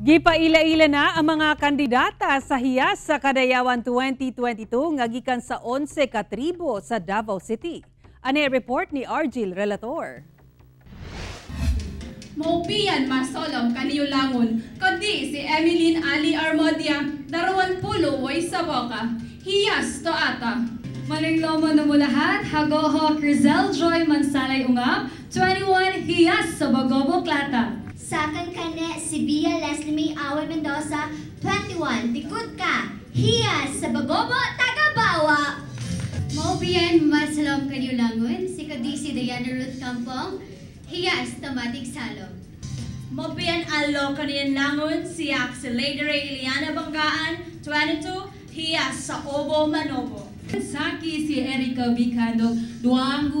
Gipaila-ila na ang mga kandidata sa Hiyas sa Kadayawan 2022 nga gikan sa 11 ka tribo sa Davao City. Ani report ni Argil Relator. Maupian masolom kaniyulangon, kadi si Emeline Ali Armodia, 28 way saboka. Hiyas to ata. Maning lomo na mo lahat, Hagoho Crizel Joy Mansalay Ungab, 21, Hiyas sa Bagobo Klata. Sakan kane si Bia Leslie May Away Mendoza, 21, Tikut ka, Hiyas sa Bagobo, Tagabawa. Maupian masalom kanyulangon, si kadi si Diana Ruth Campong, Hiyas Tamatik Salom. Maupian alo kaniyan langon si Axelator Iliana Banggaan, 22, Hiyas sa Obo Manobo. Saki si Erika Bicando, 21,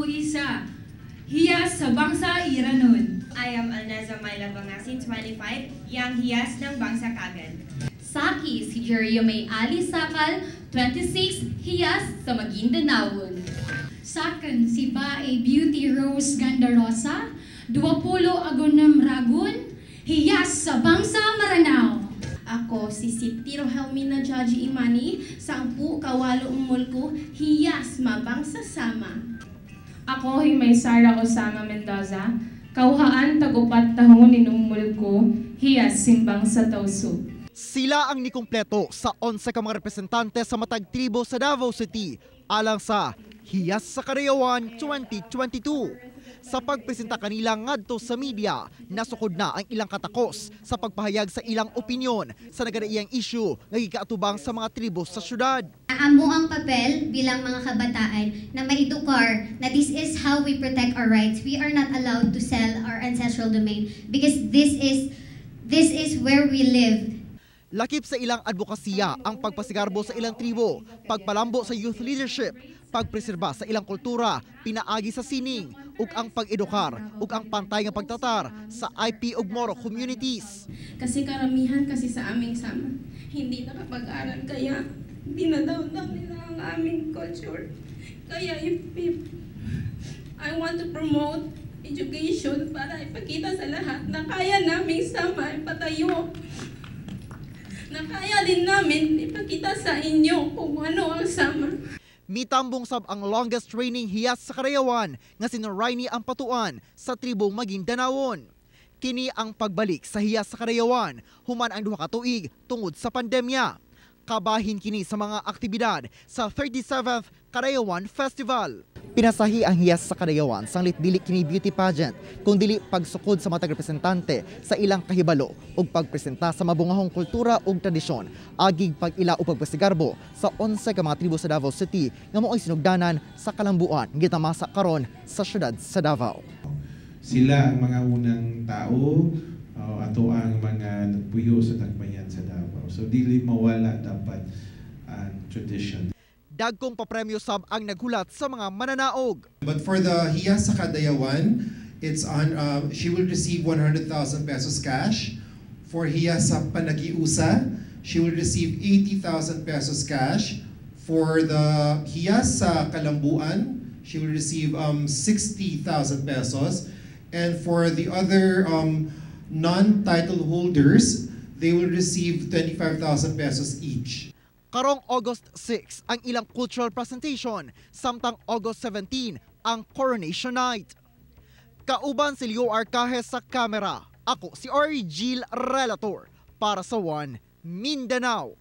Hiyas sa Bangsa Iranon. I am Alneza Myla Bangasin, 25, yang hiyas ng Bangsa Kagan. Saki si Jeria May Ali Sakal, 26, Hiyas sa Maguindanaon. Sakan si Bae Beauty Rose Gandarosa, 26 Ragun, Hiyas sa Bangsa Maranao. Ako si Sitiro Helmina Jaji Imani, 18 umulko, Hiyas Mabangsa Sama. Ako hi may Sara Osama Mendoza, kauhaan 4 tahon inumulko, Hiyas simbang sa Tausu. Sila ang nikumpleto sa 11 ka mga representante sa matag tribo sa Davao City alang sa Hiyas sa Kadayawan 2022. Sa pagpresenta kanila ngadto sa media, nasukod na ang ilang katakos sa pagpahayag sa ilang opinyon sa nagadaiyang issue nga gikaatubang sa mga tribo sa syudad. Amo ang papel bilang mga kabataan na maedukar na this is how we protect our rights. We are not allowed to sell our ancestral domain because this is where we live. Lakip sa ilang advokasya ang pagpasigarbo sa ilang tribo, pagpalambo sa youth leadership, pagpreserba sa ilang kultura, pinaagi sa sining, ug ang pag-edukar ug ang pantay nga pagtatar sa IP ug Moro communities. Kasi karamihan kasi sa aming sama, hindi nakapag-aral kaya dinadown nila ang aming culture. Kaya if I want to promote education para ipakita sa lahat na kaya naming sama ipatayo, na kaya din namin ipakita sa inyo kung ano ang sama. Mitambong sab ang longest reigning Hiyas sa Kadayawan nga si Noraini Ampatuan sa tribong Maguindanaon. Kini ang pagbalik sa Hiyas sa Kadayawan human ang 2 ka tuig tungod sa pandemya. Kabahin kini sa mga aktibidad sa 37th Kadayawan Festival. Pinasahi ang Hiyas sa Kadayawan sanglit dili kini beauty pageant kung dili pagsukod sa matag representante sa ilang kahibalo ug pagpresenta sa mabungahong kultura ug tradisyon agig pag-ila ug pagpasigarbo sa 11 ka mga tribo sa Davao City nga mao'y sinugdanan sa kalambuan gitamasa karon sa syudad sa Davao. Sila ang mga unang tao, ato ang mga nagpuyo sa Dakbayan sa Davao. So dili mawala dapat ang tradition. Dagkong papremyo sab ang naghulat sa mga mananaog. But for the Hiyas sa Kadayawan, it's on she will receive 100,000 pesos cash. For Hiyas sa Panagiusa, she will receive 80,000 pesos cash. For the Hiyas sa Kalambuan, she will receive 60,000 pesos. And for the other non-title holders, they will receive 25,000 pesos each. Karong August 6 ang ilang cultural presentation, samtang August 17 ang coronation night. Kauban si Leo Arcajes sa kamera. Ako si Argil Relator para sa One Mindanao.